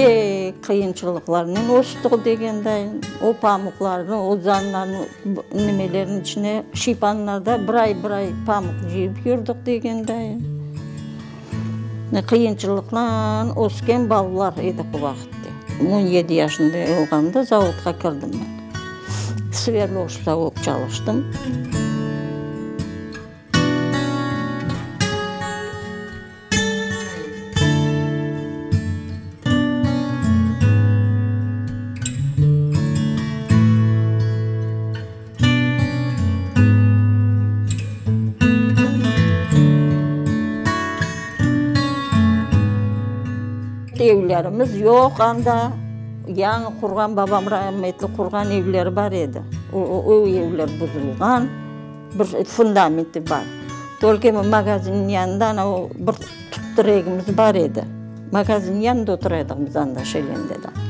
Pek qıyınçılıqlarnen östik degenday, o pamuqlarnı, o zanlarnı, nimelerniñ içine, şipanlarda bir ay, bir ay pamuq cıyıp yürdik degenday. Qıyınçılıqlan ösken balalar edik o vaqıtte. 17 yaşında olğanda zavodqa kirdim men. Sverdlovskta olıp çalıştım. Evlerimiz yoq anda. Yañı qurğan, babam rametli qurğan evleri bar edi. O evler buzulğan, bir fundamenti bar. Tolko magazinniñ yanında ana o bir tüp tiregimiz bar edi. Magazinniñ yanında otura edik biz anda Şelende de.